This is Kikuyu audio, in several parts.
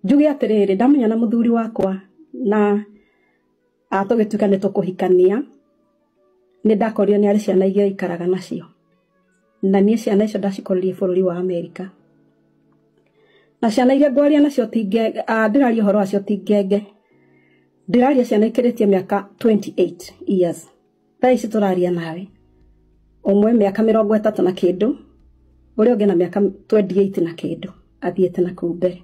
Njuge atĩrĩrĩ, ndamenya na mũthuri wakwa na tũgĩtuĩka nĩ tũkũhikania, nĩ ndakorire nĩ arĩ ciana igĩrĩ aikaraga nacio, na niĩ ciana icio ndacikoririe bũrũri wa Amerika. Na ciana iria ngwaria nacio ti ngenge, ndĩraria ũhoro wacio ti ngenge, ndĩraria ciana ikĩrĩtie mĩaka 28 years. Thaa ici tũraria nawe, ũmwe mĩaka 30 na kĩndũ, ũrĩa ũngĩ na mĩaka 28 na kĩndũ, athiĩte na kũu mbere.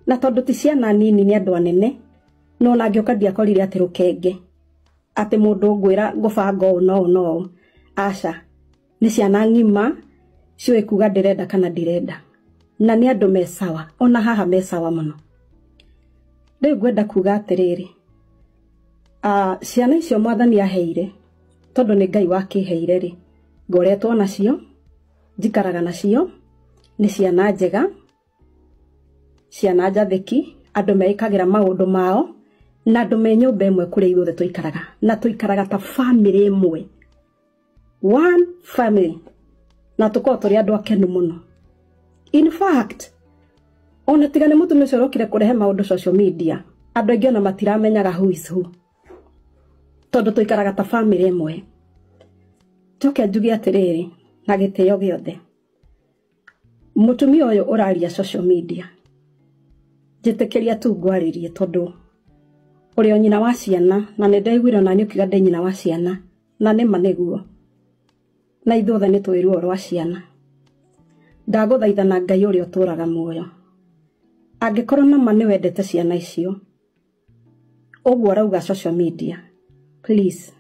Na tondũ ti ciana nini, nĩ andũ anene, no ona ngĩũka ndiakorire atĩ rũkenge, atĩ mũndũ ngwĩra ngũbanga ũũ na ũũ na ũũ. Aca, nĩ ciana ng'ima ciũĩ kuga ndĩrenda kana ndirenda, na nĩ andũ me sawa, ona haha me sawa mũno. Rĩu ngwenda kuga atĩrĩrĩ, ciana icio Mwathani aheire, tondũ nĩ Ngai wakĩheire rĩ, ngoretwo nacio, njikaraga nacio, nĩ ciana njega, ciana njathĩki, andũ meĩkagĩra maũndũ mao, na andũ me nyũmba ĩmwe kũrĩa ithuothe tũikaraga, na tũikaraga ta family ĩmwe, one family, na tũkoragwo tũrĩ andũ akenu mũno. In fact, ona tiga nĩ mũtumia ũcio ũrokire kũrehe maũndũ social media, andũ aingĩ ona matiramenyaga who is who, tondũ tũikaraga ta family ĩmwe. Njoke njuge atĩrĩrĩ na gĩtĩo gĩothe, mũtumia ũyũ ũraria social media, njĩtĩkĩria tu ngwarĩrie, tondũ ũrĩ o nyina wa ciana, na nĩ ndaiguire ona niĩ ũkiuga ndĩ nyina wa ciana, na nĩma nĩguo, na ithuothe nĩ tũĩ ruo rwa ciana. Ndagũthaitha na Ngai ũrĩa ũtũraga muoyo, angĩkorwo nama nĩ wendete ciana icio ũguo ũrauga social media, please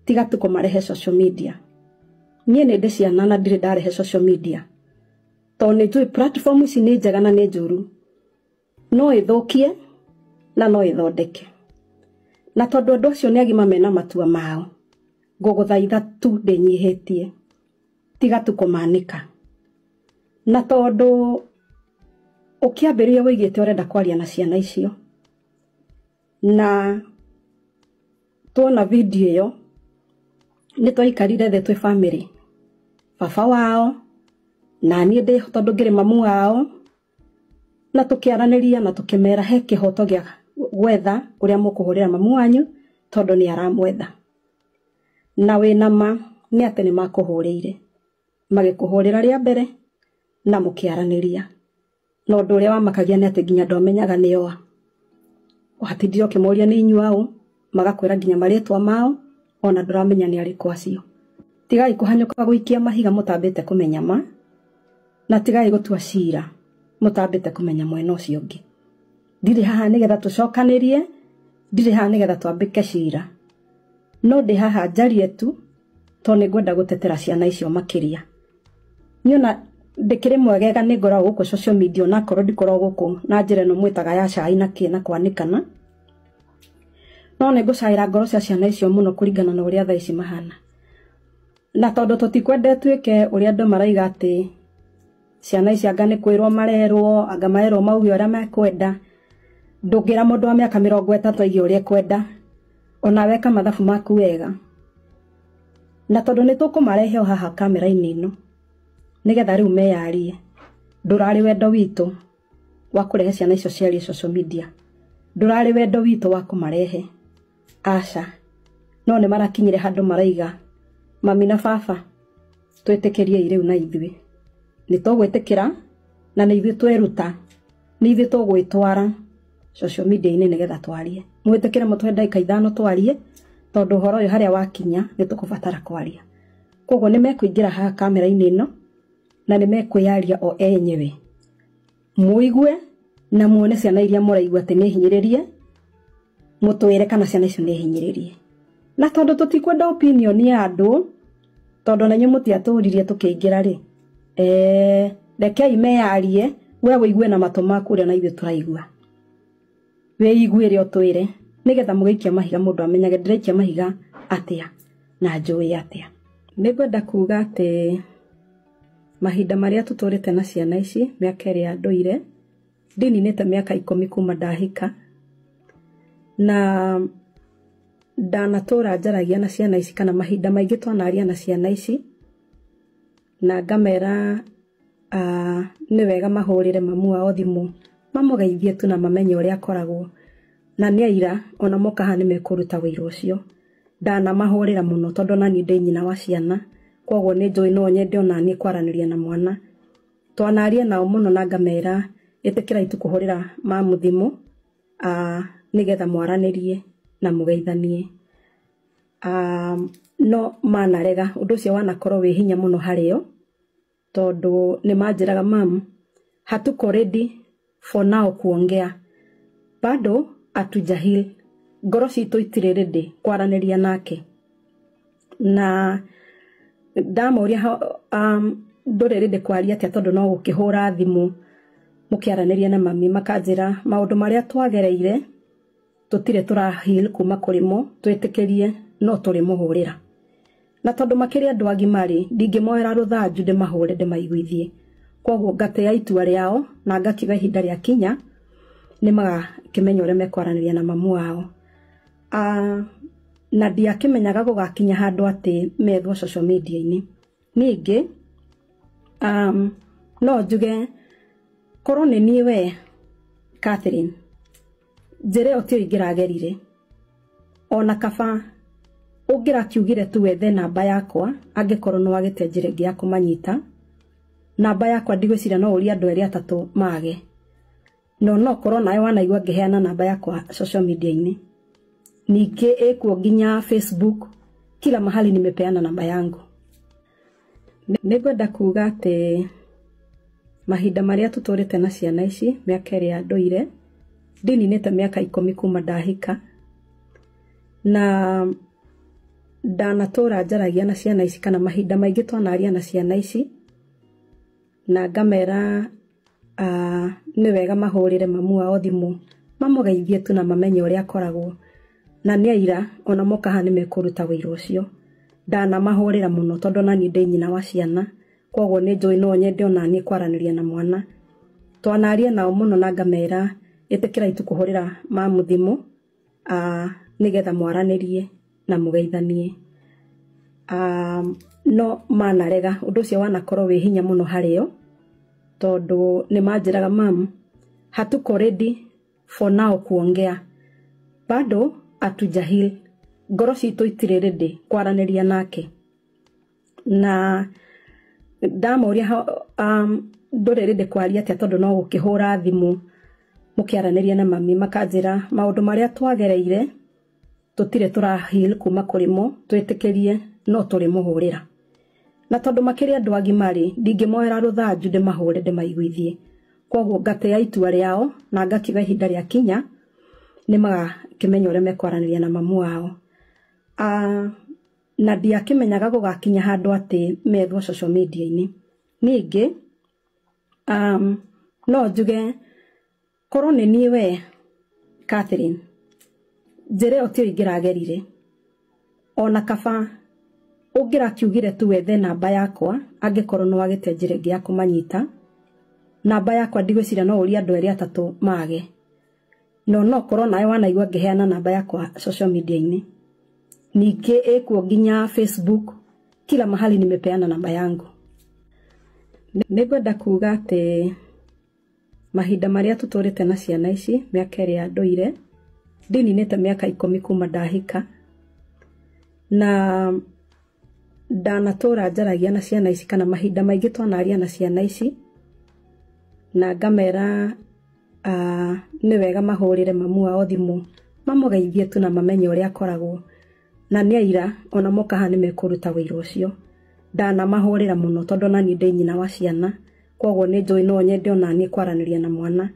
tiga tu kũmarehe social media. Niĩ nĩ ndĩ ciana na ndirĩ ndarehe social media, tondũ nĩ njũĩ platform ici nĩ njega na nĩ njũru, no ĩthũkie na no ĩthondeke. Na tondũ andũ acio nĩ agima mena matua mao, ngũgũthaitha tu ndĩnyihĩtie, tiga tu kũmanĩka. Na tondũ ũkĩambĩrĩria wĩigĩte ũrenda kwaria na ciana icio, na tuona video ĩyo nĩ twaikarire thĩ twĩ family, baba wao na niĩ ndĩ tondũ ngĩrĩ mamu wao, na tũkĩaranĩria na tũkĩmera he kĩhoto gĩa gwetha ũrĩa mũkũhũrĩra mamu wanyu, tondũ nĩ aramwetha. Na wĩna ma nĩ atĩ nĩ makũhũrĩire, magĩkũhũrĩra rĩa mbere na mũkĩaranĩria. Na ũndũ ũrĩa wamakagia nĩ atĩ nginya ndwamenyaga nĩ oa. Watindire ũkĩmoria nĩ inyuĩ aũ, magakwĩra nginya marĩtwa mao, ona ndũramenya nĩ arĩkũ acio. Tigai kũhanyũka gũikia mahiga mũtambĩte kũmenya ma, na tigai gũtua cira mũtambĩte kũmenya mwena ũcio ũngĩ. Ndirĩ haha nĩgetha tũcokanĩrie, ndirĩ haha nĩgetha twambĩke cira, no ndĩ haha njarie tu tondũ nĩ ngwenda gũtetera ciana icio makĩria. Niĩ ona ndĩkĩrĩ mwegega nĩ ngoragwo gũkũ social media, onakorwo ndikoragwo gũkũ na njĩra ĩno mwĩtaga ya cai na kĩ na kwanĩkana, no nĩ ngũcaĩra ngoro cia ciana icio mũno kũringana na ũrĩa thaa ici mahana. Na tondũ tũtikwenda ĩtuĩke ũrĩa andũ maraiga atĩ ciana ici anga nĩ kwĩrwo marerwo, anga marerwo mauge ũrĩa mekwenda, ndũngĩra mũndũ wa mĩaka 30 aige ũrĩa ekwenda, ona weka mathabu maku wega. Na tondũ nĩ tũkũmarehe o haha kamera-inĩ ĩno nĩgetha rĩu meyarie, ndũrarĩ wendo witũ wa kũrehe ciana icio ciarie social media, ndũrarĩ wendo witũ wa kũmarehe, aca. No nĩ marakinyire handũ maraiga, mami na baba twĩtĩkĩriei rĩu na ithuĩ nĩ tũgwĩtĩkĩra, na nĩ ithuĩ tweruta, nĩ ithuĩ tũgwĩtwara social media-inĩ nĩgetha twarie. Mwĩtĩkĩre mũtũhe ndagĩka 5 twarie, tondũ ũhoro ũyũ harĩa wakinya nĩ tũkũbatara kwaria. Koguo nĩ mekũingĩra haha kamera-inĩ ĩno na nĩ mekwĩyaria o enyewe, mũigue na muone ciana iria mũraigua atĩ nĩ hinyĩrĩrie, mũtwĩre kana ciana icio nĩ hinyĩrĩrie. Na tondũ tũtikwenda opinion ya andũ, tondũ na inyuĩ mũtiatũririe tũkĩingĩra rĩ, rekei meyarie, we wĩigue na matũ maku ũrĩa na ithuĩ tũraigua, wĩiguĩre ũtwĩre, nĩgetha mũgĩikia mahiga mũndũ amenyage ndĩraikia mahiga atĩa na njũĩ atĩa. Nĩ ngwenda kuga atĩ mahinda marĩa tũtũrĩte na ciana ici, mĩaka ĩrĩa ndũire, ndininĩte mĩaka 10 kuma ndahika, na ndanatũra njaragia na ciana ici, kana mahinda maingĩ twanaria na ciana ici, na ngamera nĩ wega mahũrĩre mamu wao thimũ. mamũgeithie tu na mamenye ũrĩa akoragwo. Na nĩ aira ona moka haha nĩ mekũruta wĩira ũcio. Ndanamahũrĩra mũno tondũ ona niĩ ndĩ nyina wa ciana, koguo nĩ njũĩ no nyende ona niĩ kwaranĩria na mwana. Twanaria nao mũno na ngamera ĩtĩkĩrai tu kũhũrĩra mamu thimũ nĩgetha mwaranĩrie na mũgeithanie. No manarega, ũndũ ũcio wanakorwo wĩ hinya mũno harĩo tondũ nĩ manjĩraga mamu, hatuko ready for now kuongea, bado hatujahil, ngoro citũ itirĩ ready kwaranĩria nake. Na ndamoria ndũrĩ ready kwaria atĩa tondũ no gũkĩhũra thimũ mũkĩaranĩria na mami, makanjĩra maũndũ marĩa twagereire tũtirĩ tũrahil kuma kũrĩ mo, twĩtĩkĩrie no tũrĩmũhũrĩra. Na tondũ makĩrĩ andũ agima rĩ, ndingĩmoera rũthanju ndĩmahũre ndĩmaiguithie. Koguo ngatĩa itua rĩao na ngakiuga ihinda rĩakinya nĩ magakĩmenya ũrĩa mekwaranĩria na mamu wao. Na ndiakĩmenyaga gũgakinya handũ atĩ methwo social media-inĩ. Ningĩ no njuge korwo nĩ niĩ we Catherine, njĩra ĩyo tiyo ingĩragerire. Ona kaba ũngĩrakiugire tu wethe namba yakwa, angĩkorwo nĩ wagĩte njĩra ĩngĩ ya kũmanyita. Namba yakwa ndigwĩciria no ũrie andũ erĩ atatũ mage. No no korwo nawe wanaigua ngĩheana namba yakwa social media-inĩ. Ningĩ ĩkuo nginya Facebook, kila mahali nimepeana namba yangu. Nĩngwenda kuga atĩ mahinda marĩa tũtũrĩte na ciana ici, mĩaka ĩrĩa ndũire, ndininĩte mĩaka 10 kuma ndahika. Na ndanatũra njaragia na ciana ici kana mahinda maingĩ twanaria na ciana ici, na ngamera nĩ wega mahũrĩre mamu wao thimũ, mamũgeithie tu na mamenye ũrĩa akoragwo. Na nĩ aira ona moka haha nĩ mekũruta wĩira ũcio. Ndanamahũrĩra mũno tondũ ona niĩ ndĩ nyina wa ciana, koguo nĩ njũĩ no nyende ona niĩ kwaranĩria na mwana. Twanaria nao mũno na ngamera ĩtĩkĩrai tu kũhũrĩra mamu thimũ nĩgetha mwaranĩrie na mũgeithanie. No manarega, ũndũ ũcio wanakorwo wĩ hinya mũno harĩo tondũ nĩ manjĩraga mamu, hatuko ready for now kuongea, bado hatujahil, ngoro citũ itirĩ ready kwaranĩria nake. Na ndamoria ndũrĩ ready kwaria atĩa tondũ no gũkĩhũra thimũ mũkĩaranĩria na mami, makanjĩra maũndũ marĩa twagereire tũtirĩ tũrahil kuma kũrĩ mo, twĩtĩkĩrie no tũrĩmũhũrĩra. Na tondũ makĩrĩ andũ agima rĩ, ndingĩmoera rũthanju ndĩmahũre ndĩmaiguithie. Koguo ngatĩa itua rĩao na ngakiuga ihinda rĩakinya nĩ magakĩmenya ũrĩa mekwaranĩria na mamu wao. Na ndiakĩmenyaga gũgakinya handũ atĩ methwo social media-inĩ. Ningĩ no njuge korwo nĩ niĩ we Catherine, njĩra ĩyo tiyo ingĩragerire. Ona kaba ũngĩrakiugire tu wethe namba yakwa, angĩkorwo nĩ wagĩte njĩra ĩngĩ ya kũmanyita. Namba yakwa ndigwĩciria no ũrie andũ erĩ atatũ mage. No no korwo nawe wanaigua ngĩheana namba yakwa social media-inĩ. Ningĩ ĩkuo nginya Facebook, kila mahali nimepeana namba yangu. Nĩngwenda kuga atĩ mahinda marĩa tũtũrĩte na ciana ici, mĩaka ĩrĩa ndũire, ndininĩte mĩaka 10 kuma ndahika. Na ndanatũra njaragia na ciana ici kana mahinda maingĩ twanaria na ciana ici, na ngamera nĩ wega mahũrĩre mamu wao thimũ, mamũgeithie tu na mamenye ũrĩa akoragwo. Na nĩ aira ona moka haha nĩ mekũruta wĩira ũcio. Ndanamahũrĩra mũno tondũ ona niĩ ndĩ nyina wa ciana, koguo nĩ njũĩ no nyende ona niĩ kwaranĩria na mwana.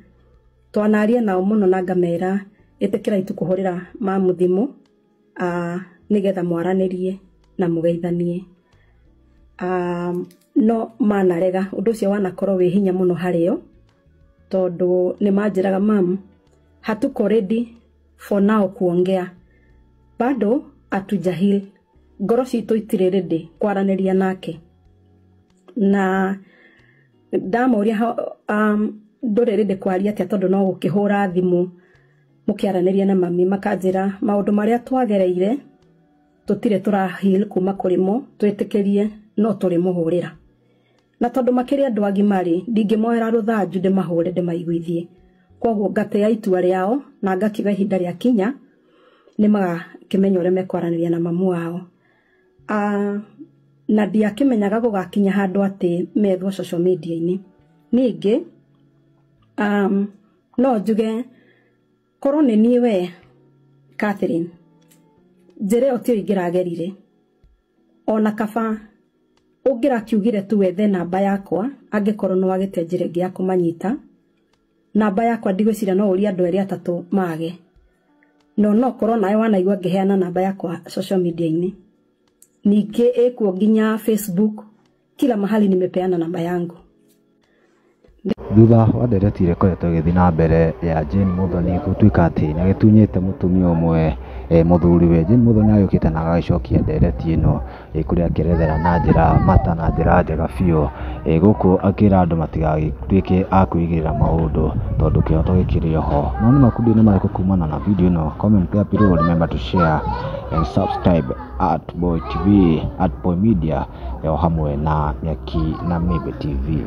Twanaria nao mũno na ngamera ĩtĩkĩrai tu kũhũrĩra mamu thimũ nĩgetha mwaranĩrie na mũgeithanie. No manarega, ũndũ ũcio wanakorwo wĩ hinya mũno harĩo tondũ nĩ manjĩraga mamu, hatuko ready for now kuongea, bado hatujahil, ngoro citũ itirĩ ready kwaranĩria nake. Na ndamoria ndũrĩ ready kwaria atĩa tondũ no gũkĩhũra thimũ mũkĩaranĩria na mami, makanjĩra maũndũ marĩa twagereire tũtirĩ tũrahil kuma kũrĩ mo, twĩtĩkĩrie no tũrĩmũhũrĩra. Na tondũ makĩrĩ andũ agima rĩ, ndingĩmoera rũthanju ndĩmahũre ndĩmaiguithie. Koguo ngatea itua rĩao na ngakiuga ihinda rĩa kinya nĩ magakĩmenya ũrĩa mekwaranĩria na mamu wao. Na ndiakĩmenyaga gũgakinya handũ atĩ methwo social media-inĩ. Ningĩ no njuge korwo nĩ niĩ we Catherine, njĩra ĩyo tiyo ingĩragerire. Ona kaba ũngĩrakiugire tu wethe namba yakwa, angĩkorwo nĩ wagĩte njĩra ĩngĩ ya kũmanyita. Namba yakwa ndigwĩciria no ũrie andũ erĩ atatũ mage. No no korwo nawe wanaigua ngĩheana namba yakwa social media-inĩ. Ningĩ ĩkuo nginya Facebook, kila mahali nimepeana namba yangu. Thutha wa ndereti ĩrĩa ĩkoretwo ĩgĩthiĩ na mbere ya Jane Muthoni gũtuĩka atĩ nĩ agĩtunyĩte mũtumia ũmwe mũthuriwe, Jane Muthoni agĩũkĩte na agagĩcokia ndereti ĩno kũrĩa akĩerethera na njĩra mata na njĩra njega biũ, gũkũ akĩra andũ matigagĩtuĩke a kwĩigĩrĩra maũndũ tondũ kĩhoto gĩkĩrĩ oho. Mawoni maku ndĩ nĩ marĩkũ kumana na video ĩno? Comment there below, remember to share and subscribe at Boy TV, at Boy Media o hamwe na Nyaki na Mibe TV.